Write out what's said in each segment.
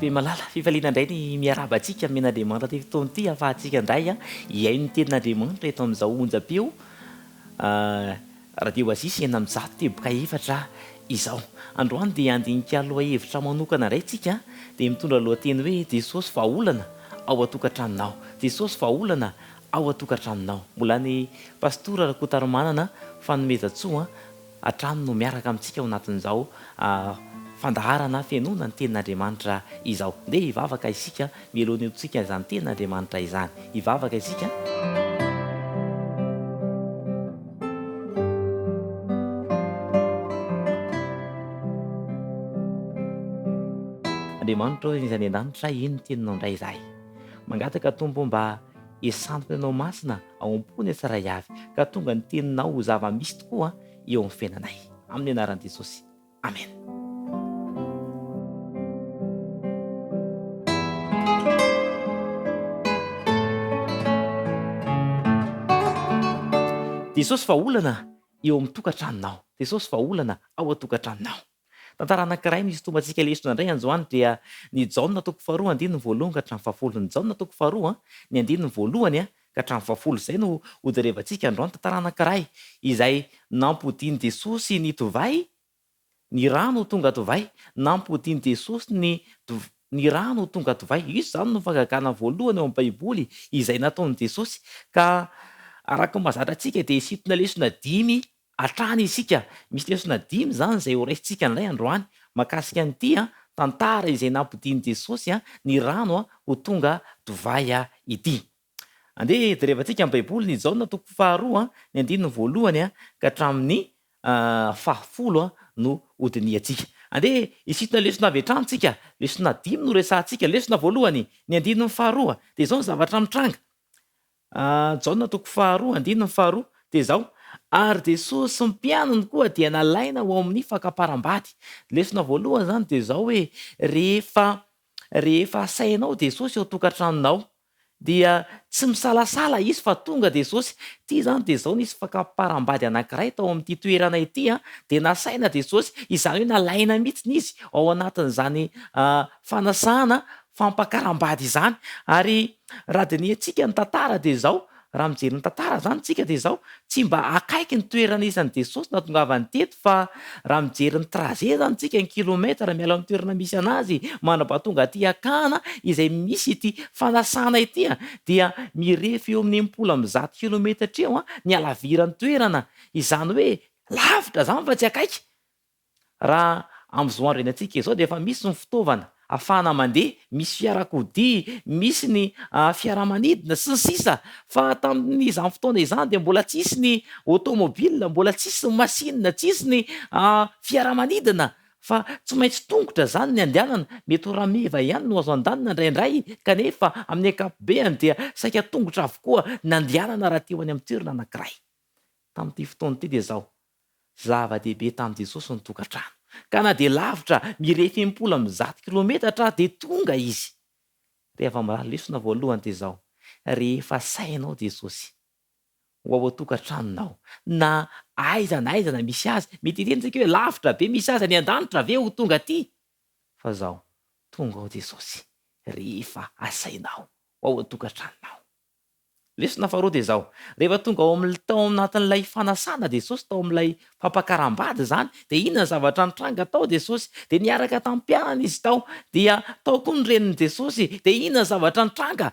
Mpivady malala, fifaliana indray ny miarahaba antsika omen'Andriamanitra ity fotoana ity ahafahantsika indray hihaino ny tenin'Andriamanitra eto amin'izao onjam-peo Radio Oasis 600.4 izao. Androany dia handinika lohahevitra manokana indray isika dia mitondra lohateny hoe Jesosy vahaolana ao an-tokantranonao. Jesosy vahaolana ao an-tokantranonao. Mbola ny Pastora Rakotaromanana Fanomezantsoa hatrany no miaraka amintsika ao anatin'izao fandaharana fenoana ny Tenin'Andriamanitra izao. Ndeha hivavaka isika mialoha ny hotontsika izany Tenin'Andriamanitra izany. Hivavaka isika. Andriamanitra ô izay any an-danitra, ino ny Teninao indray izahay. Mangataka Tompo mba Esanto ny Anao Masina ao am-pony tsiray avy, ka tonga ny Teninao ho zava-misy tokoa eo amin'ny fiainanay. Amin'ny anaran'i Jesosy. Amen. Jesosy vahaolana eo amin'ny tokantranonao. Jesosy vahaolana ao an-tokantranonao. Tantara anankiray no hisintomantsika lesona indray androany dia ny Jaona toko faharoa andininy voalohany ka hatramin'ny fahafolo. Ny Jaona toko faharoa ny andininy voalohany ka hatramin'ny fahafolo. Izay no hojerevantsika androany. Tantara anankiray izay nampodian'i Jesosy ny divay, ny rano ho tonga divay. Nampodian'i Jesosy ny ny rano ho tonga divay. Io izany no fahagagana voalohany ao amin'ny Baiboly izay nataon'i Jesosy. Ka araka ny mahazatra antsika dia hisintona lesona dimy Hatrany isika. Misy lesona dimy izany izay horaisintsika indray androany mahakasika an'ity tantara izay nampodian'i Jesosy ny rano ho tonga divay ity. Andeha hijerevantsika ny Baiboly, ny Jaona toko faharoa, ny andininy voalohany ka hatramin'ny fahafolo no hodinihantsika. Andeha hisintona lesona avy hatrany isika. Lesona dimy no resahantsika. Lesona voalohany, ny andininy faharoa. Dia izao ny zavatra mitranga. Jaona toko faharoa andininy faharoa dia izao, Ary Jesosy sy ny mpianany koa dia nalaina ho ao amin'ny fakamparam-bady. Lesona voalohany izany dia izao hoe, rehefa rehefa asainao Jesosy ao tokantranonao dia tsy misalasala izy fa tonga Jesosy. Ity izany dia izao nisy fakamparam-bady anankiray tao amin'ity toerana ity an, dia nasaina Jesosy, izany hoe nalaina mihitsy izy ao anatin'izany fanasana fampakaram-bady izany. Ary raha dinihantsika ny tantara dia izao, raha mijery ny tantara izany isika dia izao, tsy mba akaiky ny toerana isan'i Jesosy nahatongavany teto fa raha mijery ny trajet izany isika, ny kilomètre miala amin'ny toerana misy an'azy mandrapahatonga aty Akana izay misy ity fanasana ity dia mirefy eo amin'ny 160 kilometatra eo ny halaviran'ny toerana, izany hoe lavitra izany fa tsy akaiky. Raha amin'izao andro iainantsika izao dia efa misy ny fitaovana ahafahana mandeha, misy fiarakodia, misy ny fiaramanidina sy ny sisa Fa tamin'izany fotoana izany dia mbola tsisy ny automobile, mbola tsisy ny machine, tsisy ny fiaramanidina fa tsy maintsy tongotra izany ny andehanana, mety ho rameva ihany no azo andanina indraindray kanefa amin'ny ankapobeany dia saika tongotra avokoa ny andehanana raha te ho any amin'ny toerana anankiray. Tamin'ity fotoana ity dia izao, Zava-dehibe tamin'i Jesosy ny tokantrano, ka na dia lavitra mirefy 160 kilometatra dia tonga izy. Rehefa mirary lesona voalohany dia izao, rehefa asainao Jesosy ho ao an-tokantranonao, na aiza na aiza na misy azy, mety hiteny isika hoe lavitra be misy azy any an-danitra ve ho tonga aty? Fa izao, tonga ao Jesosy rehefa asainao ho ao an-tokantranonao. Lesona faharoa dia izao, rehefa tonga ao amin'ny tao anatin'ilay fanasana Jesosy tao amin'ilay fampakaram-bady izany, dia inona ny zavatra nitranga tao Jesosy? Dia niaraka tamin'ny mpianany izy tao, dia tao koa ny renin'i Jesosy, dia inona ny zavatra nitranga?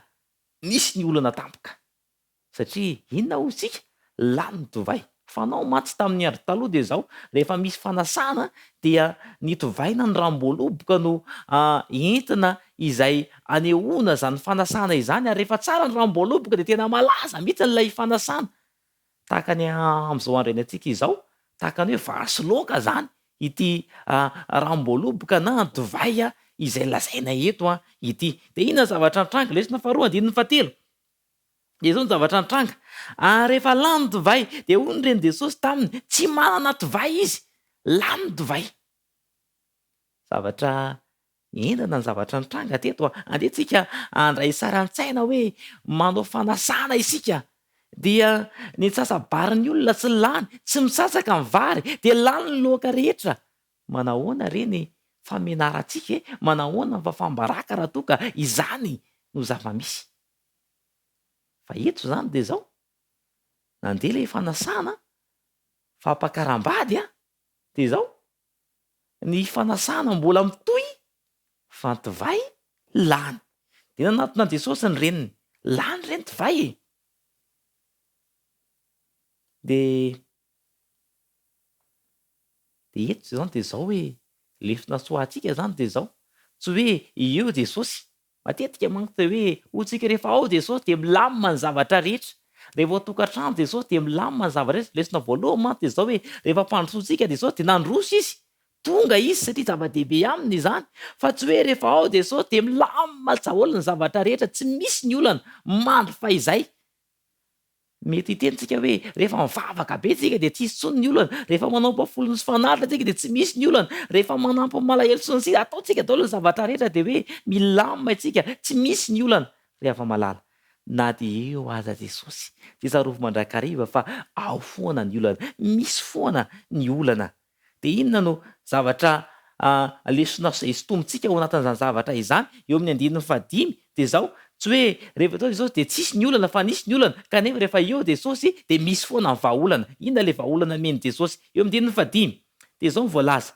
Nisy ny olana tampoka. Satria inona hoy isika? Lany ny divay. Fanao mantsy tamin'ny andro taloha dia izao, rehefa misy fanasana dia ny divay na ny ranom-boaloboka no entina izay anehoana izany fanasana izany ary rehefa tsara ny ranom-boaloboka dia tena malaza mihitsy ilay fanasana. Tahaka ny amin'izao andro iainantsika izao, tahaka ny hoe vary sy laoka izany ity ranom-boaloboka na divay izay lazaina eto ity. Dia inona ny zavatra nitranga? Lesona faharoa andininy fahatelo. Dia izao ny zavatra nitranga, ary rehefa lany ny divay, dia hoy ny renin'i Jesosy taminy, Tsy manana divay izy. Lany ny divay. Zavatra henjana ny zavatra nitranga teto a. Andeha tsika handray sary an-tsaina hoe manao fanasana isika, dia ny antsasa-barin'ny olona tsy lany, tsy misatsaka ny vary, dia lany ny laoka rehetra. Manahoana re ny. famenarantsika e, manahoana ny fahafaham-baraka raha toa ka izany no zava-misy. Fa eto izany dia izao, nandeha ilay fanasana fampakaram-bady an, dia izao, ny fanasana mbola mitohy fa ny divay lany. Dia nanatona an'i Jesosy ny reniny, lany re ny divay e! Dia dia eto izany dia izao hoe, lesona tsoahantsika izany dia izao, tsy hoe eo Jesosy, matetika manko dia hoe hoy tsika rehefa ao Jesosy dia milamina ny zavatra rehetra, rehefa ao an-tokantrano Jesosy dia milamina ny zavatra rehetra, lesona voalohany manko dia izao hoe rehefa ampandrosoantsika Jesosy dia nandroso Izy, tonga Izy satria zava-dehibe aminy izany, fa tsy hoe rehefa ao Jesosy dia milamina daholo ny zavatra rehetra, tsy misy ny olana, mandry fahizay. Mety hiteny tsika hoe rehefa mivavaka be tsika dia tsisy intsony ny olana, rehefa manao mpafolony sy fanatitra tsika dia tsy misy ny olana, rehefa manampy ny malahelo sy ny sisa, ataontsika daholo ny zavatra rehetra dia hoe milamina isika, tsy misy ny olana. Ry hava-malala, na dia eo aza Jesosy dia tsarovy mandrakariva fa ao foana ny olana, misy foana ny olana. Dia inona no zavatra lesona izay sintomintsika ao anatin'izany zavatra izany? Eo amin'ny andininy fahadimy dia izao, tsy hoe rehefa teo Jesosy dia tsisy ny olana fa nisy ny olana, kanefa rehefa eo Jesosy dia misy foana ny vahaolana. Inona ilay vahaolana omen'i Jesosy? Eo amin'ny andininy fahadimy dia izao no voalaza,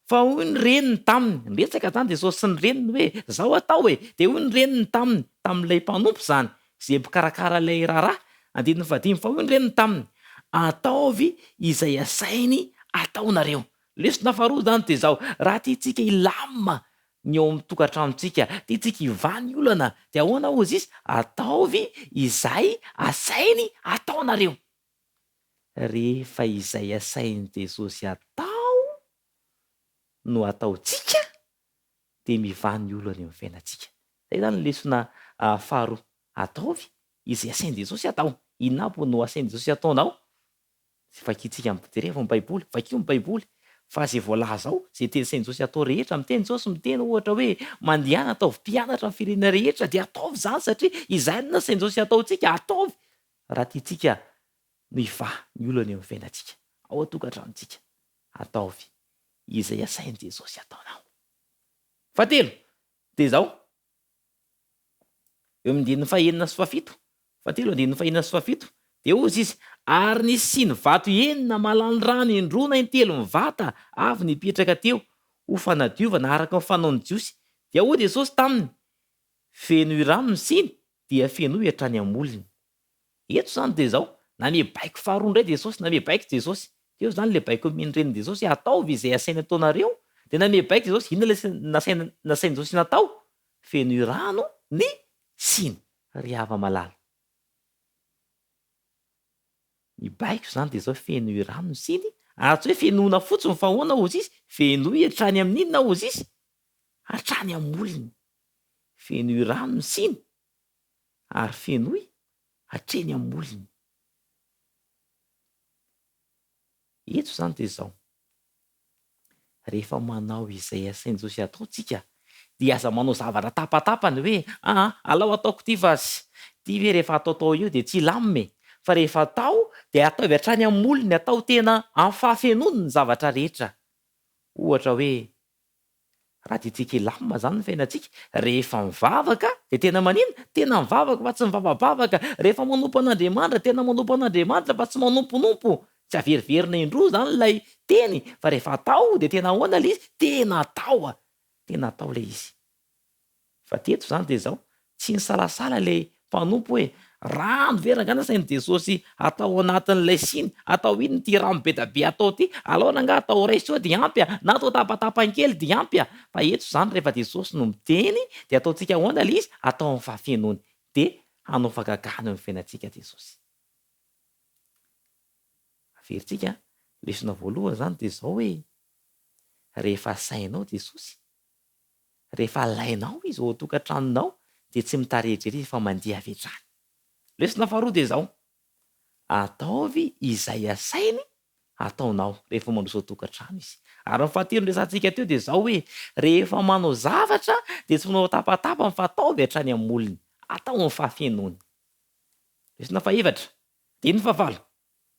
Fa hoy ny reniny taminy, niresaka izany Jesosy sy ny reniny hoe, izao atao e! Dia hoy ny reniny taminy, tamin'ilay mpanompo izany, izay mpikarakara ilay raharaha, andininy fahadimy, fa hoy ny reniny taminy, Ataovy izay asainy ataonareo. Lesona faharoa izany dia izao, raha tiantsika hilamina ny ao amin'ny tokantranontsika, tiantsika hivaha ny olana, dia ahoana hozy izy? Ataovy izay asainy ataonareo. Rehefa izay asain'i Jesosy atao no ataontsika dia mivaha ny olana eo amin'ny fiainantsika. Izay izany ny lesona faharoa. Ataovy izay asain'i Jesosy atao. Inona aby no asain'i Jesosy ataonao? Izay vakintsika amin'ny jerevo ny Baiboly, vakio ny Baiboly fa izay voalaza ao, izay teny asain'i Jesosy atao rehetra, miteny Jesosy miteny ohatra hoe mandehana ataovy mpianatra ny firenena rehetra dia ataovy izany satria izany no nasain'i Jesosy ataontsika, ataovy raha tiantsika no hivaha ny olana eo amin'ny fiainantsika, ao an-tokantranontsika, ataovy izay asain'i Jesosy ataonao. Fahatelo, dia izao, eo amin'ny andininy fahenina sy fahafito, fahatelo andininy fahenina sy fahafito, dia hozy izy, Ary nisy siny vato enina mahalany rano indroa na intelo mivata avy nipetraka teo ho fanadiovana araka ny fanaon'ny Jiosy. Dia hoy Jesosy taminy, Fenoy rano ny siny, dia fenoy hatrany am-molony. Eto izany dia izao, name baiko faharoa indray Jesosy, name baiko Jesosy. Teo izany ilay baiko nomen'ny renin'i Jesosy hoe ataovy izay asainy ataonareo, dia name baiko Jesosy, inona ilay nasainy nasain'i Jesosy natao? Fenoy rano ny siny. Ry hava-malala. Ny baiko izany dia izao, fenoy rano ny siny, ary tsy hoe fenoina fotsiny fa ahoana hozy izy? Fenoy hatrany amin'inona hozy izy? Hatrany am-molony. Fenoy rano ny siny ary fenoy hatreny am-molony. Eto izany dia izao, rehefa manao izay asain'i Jesosy atao tsika dia aza manao zavatra tapatapany hoe aa alao ataoko ity fa ity ve rehefa ataotao io dia tsy hilamina e! Fa rehefa atao dia ataovy hatrany am-molony, atao tena amin'ny fahafenoany ny zavatra rehetra. Ohatra hoe Raha tiantsika hilamina izany ny fiainantsika, rehefa mivavaka dia tena maninona? Tena mivavaka fa tsy mivavabavaka. Rehefa manompo an'Andriamanitra, tena manompo an'Andriamanitra fa tsy manomponompo. Tsy averiverina indroa izany ilay teny fa rehefa atao dia tena ahoana ilay izy? Tena atao. Tena atao ilay izy. Fa teto izany dia izao, tsy nisalasala ilay mpanompo hoe, Rano ve rangahy nasain'i Jesosy atao anatin'ilay siny? Atao inona ity rano be dia be atao ity? Alao rangahy atao iray seau dia ampy a! Na atao tapatapany kely dia ampy a! Fa eto izany rehefa Jesosy no miteny dia ataontsika ahoana ilay izy? Atao amin'ny fahafenoany. Dia hanao fahagagana eo amin'ny fiainantsika Jesosy. Averintsika, lesona voalohany izany dia izao hoe, rehefa asainao Jesosy, Rehefa alainao izy ao an-tokantranonao dia tsy mitarehidrehitra izy fa mandeha avy hatrany. Lesona faharoa dia izao, ataovy izay asainy ataonao rehefa mandroso an-tokantrano izy. Ary ny fahatelo noresahantsika teo dia izao hoe, rehefa manao zavatra dia tsy manao tapatapany fa ataovy hatrany amin'ny molony, atao amin'ny fahafenoany. Lesona fahefatra, andininy fahavalo,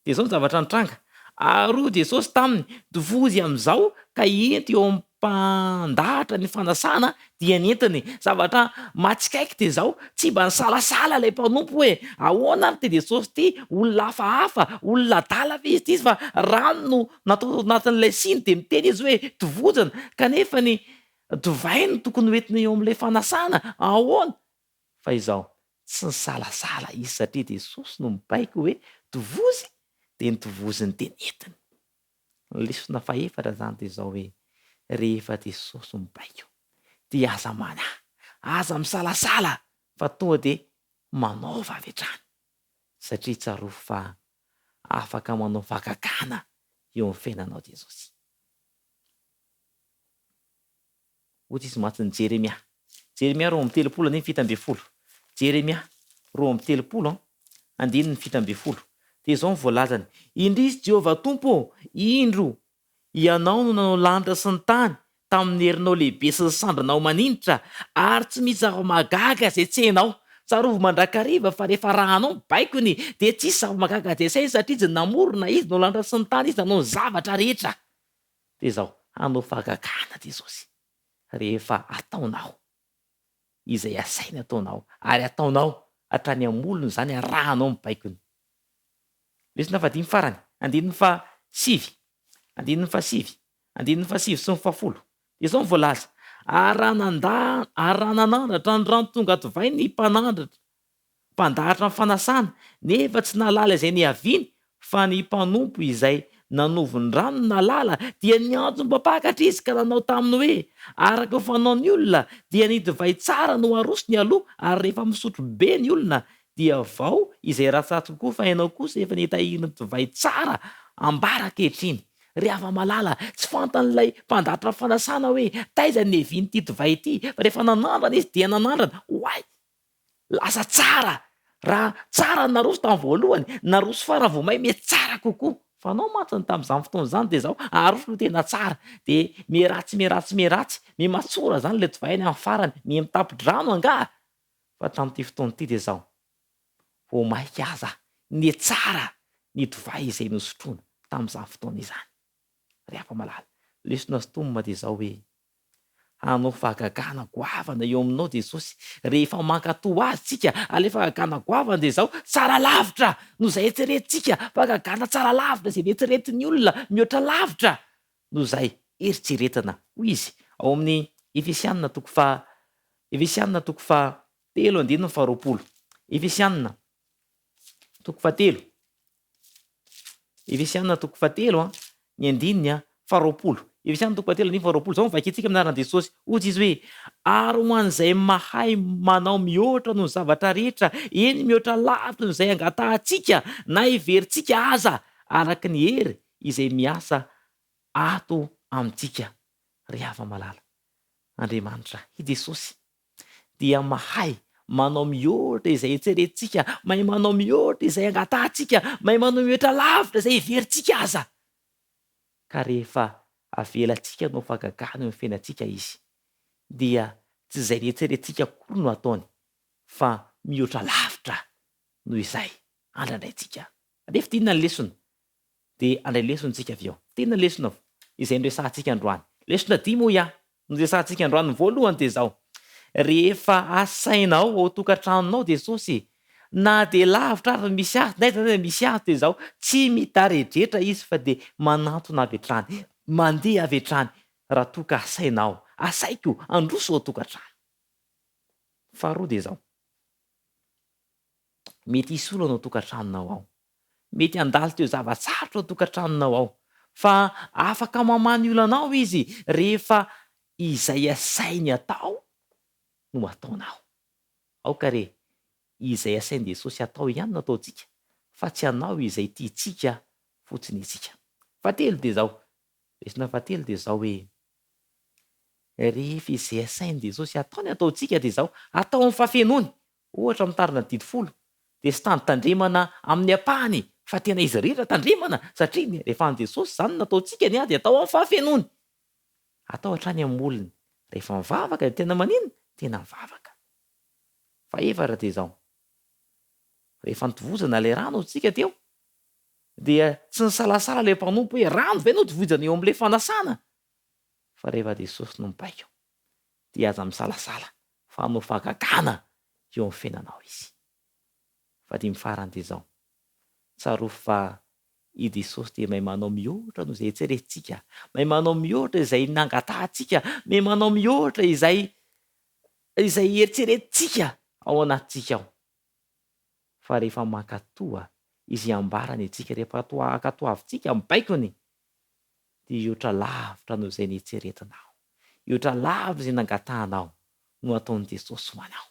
Dia izao ny zavatra nitranga, Ary hoy Jesosy taminy, Tovozy amin'izao ka ento eo amin'ny. mpandahatra ny fanasana dia nentiny. Zavatra mahatsikaiky dia izao, tsy mba nisalasala ilay mpanompo hoe, ahoana ary ity Jesosy ity, olona hafahafa, olona adala ve izy ity fa rano no natao tao anatin'ilay siny dia miteny izy hoe tovozana, kanefa ny divay no tokony ho entina eo amin'ilay fanasana, ahoana? Fa izao, tsy nisalasala izy satria Jesosy no mibaiko hoe tovozy dia notovoziny dia nentiny. Ny lesona fahefatra izany dia izao hoe, rehefa Jesosy mibaiko dia aza manahy, aza misalasala fa tonga dia manaova avy hatrany satria tsarovy fa afaka manao fahagagana eo amin'ny fiainanao Jesosy. Hoy izy mantsy ny Jeremia. Jeremia 32 andininy 17. Jeremia 32 andininy 17. Dia izao no voalazany, Indrisy Jehovah Tompo ô, indro, Ianao no nanao lanitra sy ny tany, tamin'ny herinao lehibe sy ny sandrinao maninitra, ary tsy misy zava-mahagaga izay tsy hainao. Tsarovy mandrakariva fa rehefa arahanao ny baikony, dia tsy hisy zava-mahagaga izay tsy hainy, satria Izy namorona, Izy nanao lanitra sy ny tany, Izy nanao ny zavatra rehetra. Dia izao, hanao fahagagana Jesosy rehefa ataonao izay asainy ataonao, ary ataonao hatrany am-molony izany arahanao ny baikony. Lesona fahadimy farany, andininy fahasivy, andininy fahasivy, andininy fahasivy sy ny fahafolo. Dia izao no voalaza, Ary raha nandà, ary raha nanandratra ny rano tonga divay ny mpanandratra, mpandahatra ny fanasana, nefa tsy nahalala izay niaviany, fa ny mpanompo izay nanovo ny rano no nahalala, dia niantso ny mpampakatra izy ka nanao taminy hoe, Araka ny fanaon'ny olona, dia ny divay tsara no arosony aloha, ary rehefa misotro be ny olona, dia vao izay ratsiratsy kokoa, fa ianao kosa efa nitahiry ny divay tsara ambara ankehitriny. Ry hava-malala, tsy fantan'ilay mpandahatra fanasana hoe taiza ny niavian'ity divay ity, fa rehefa nanandrana izy dia nanandrana, oay! Lasa tsara! Raha tsara ny naroso tamin'ny voalohany, naroso farany vao may mety tsara kokoa. Fanao mantsy ny tamin'izany fotoana izany dia izao, aroso no tena tsara. Dia miharatsy miharatsy miharatsy, mihamatsora izany ilay divay any amin'ny farany, miha mitapo-drano angaha? Fa tamin'ity fotoana ity dia izao, vao mainka aza nihatsara ny divay izay nosotroina tamin'izany fotoana izany. Ry hava-malala, lesona sy tonona dia izao hoe, Hanao fahagagana goavana eo aminao Jesosy rehefa mankatò Azy tsika. Ary ilay fahagagana goavana dia izao, tsara lavitra noho izay eritreretintsika, fahagagana tsara lavitra izay neritreretin'ny olona, mihoatra lavitra noho izay eritreretina. Hoy Izy ao amin'ny Efesiana toko faha, Efesiana toko faha telo andininy faharoapolo. Efesiana toko fahatelo. Efesiana toko fahatelo an, ny andininy an, faharoapolo. Efesiana toko fahatelo andininy faharoapolo. Izao no vakintsika amin'ny anaran'i Jesosy. Hoy izy hoe, Ary ho an'izay mahay manao mihoatra noho ny zavatra rehetra, eny mihoatra lavitra noho izay angatahantsika na heverintsika aza, araka ny hery izay miasa ato amintsika. Ry hava-malala, Andriamanitra, i Jesosy, dia mahay manao mihoatra izay eritreretintsika, mahay manao mihoatra izay angatahantsika, mahay manao mihoatra lavitra izay heverintsika aza. Ka rehefa avelantsika hanao fahagagana eo amin'ny fiainantsika Izy, dia tsy izay neritreretintsika akory no ataony, fa mihoatra lavitra noho izay andrandraintsika. Nefa inona ny lesona? Dia handray lesona isika avy eo. Tena lesona izay noresahantsika androany. Lesona dimy hoy aho noresahantsika androany. Ny voalohany dia izao, rehefa asainao ao tokantranonao Jesosy, na dia lavitra ary ny misy azy, na aiza na aiza misy azy dia izao, tsy mitaredretra Izy fa dia manantona avy hatrany, mandeha avy hatrany raha toa ka asainao, asaiko handroso ao an-tokantrano. Faharoa dia izao, mety hisy olana ao an-tokantranonao ao. Mety handalo teo zava-tsarotra ao an-tokantranonao ao. Fa afaka mamaha ny olanao izy rehefa izay asainy atao no ataonao. Aoka re izay asain'i Jesosy atao ihany no ataontsika fa tsy hanao izay tiantsika fotsiny isika. Fahatelo dia izao, lesona fahatelo dia izao hoe, rehefa izay asain'i Jesosy atao ny ataontsika dia izao, atao amin'ny fahafenoany. Ohatra, mitandrina ny didy folo dia tsy tandrintandremana amin'ny ampahany fa tena izy rehetra tandremana satria ny rehefa an'i Jesosy izany no nataontsika ny ady atao amin'ny fahafenoany. Atao hatrany amin'ny molony. Rehefa mivavaka dia tena maninona? Tena mivavaka. Fahefatra dia izao, rehefa nitovozana ilay rano hotsika teo dia tsy nisalasala ilay mpanompo hoe rano ve no tovozana eo amin'ilay fanasana? Fa rehefa Jesosy no mibaiko dia aza misalasala fa hanao fahagagana eo amin'ny fiainanao Izy. Fadimy farany dia izao, tsarovy fa i Jesosy dia mahay manao mihoatra noho izay eritreretintsika, mahay manao mihoatra izay nangatahantsika, mahay manao mihoatra izay izay eritreretintsika ao anatintsika ao. Fa rehefa mankatoa izay ambarany antsika, rehefa ankatoavintsika ny baikony, dia hihoatra lavitra noho izay neritreretinao, hihoatra lavitra izay nangatahanao no ataon'i Jesosy ho anao.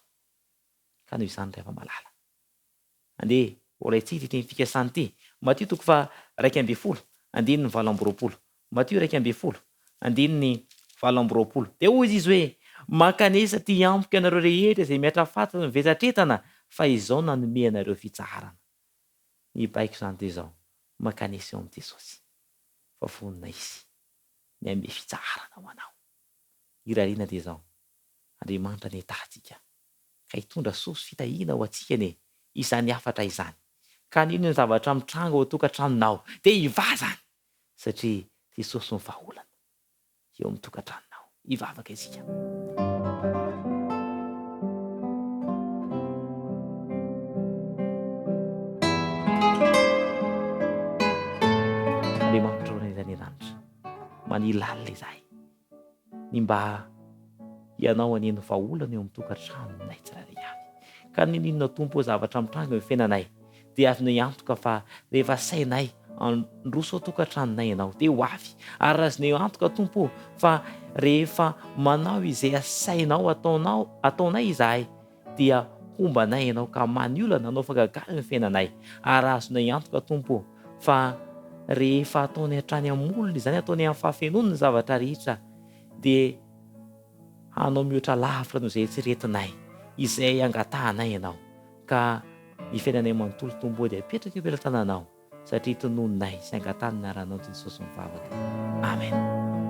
Ka noho izany ry hava-malala, andeha horaintsika ity teny fikasana ity, Matio toko faha 11, andininy 28. Matio 11, andininy 28. Dia hoy Izy hoe, Mankanesa aty amiko ianareo rehetra izay miatra faty sy mivesatr'entana, fa Izaho nanome anareo fitsaharana. Ny baiko izany dia izao, Mankanesa eo amin'i Jesosy, fa vonona Izy ny hanome fitsaharana ho anao. Irariana dia izao, Andriamanitra anie hitahy antsika, ka hitondra soa sy fitahiana ho antsika anie izany hafatra izany. Ka n'inona zavatra mitranga ao an-tokantranonao, dia hivaha izany, satria Jesosy no vahaolana eo amin'ny tokantranonao. Hivavaka isika. Andriamanitra ô Ray any an-danitra, mania lalina izahay. Ny mba Ianao anie no vahaolana eo amin'ny tokantranonay tsirairay avy. Ka n'inon'inona Tompo ô zavatra mitranga eo amin'ny fiainanay dia azonay antoka fa rehefa asainay handroso ao tokantranonay Ianao dia ho avy. Ary azonay antoka Tompo ô fa rehefa manao izay asainao ataonao ataonay izahay dia homba anay Ianao ka hamaha ny olana, hanao fahagagana eo amin'ny fiainanay. Ary azonay antoka Tompo ô, fa rehefa ataonay hatrany amolony izany, ataonay amin'ny fahafenoany ny zavatra rehetra, dia hanao mihoatra lavitra noho izay eritreretinay, izay angatahanay Ianao. Ka ny fiainanay manontolo Tompo ô dia apetraka eo am-pelatananao. Satria tononinay sy angatahany ny anaranao Jesosy mivavaka. Amen.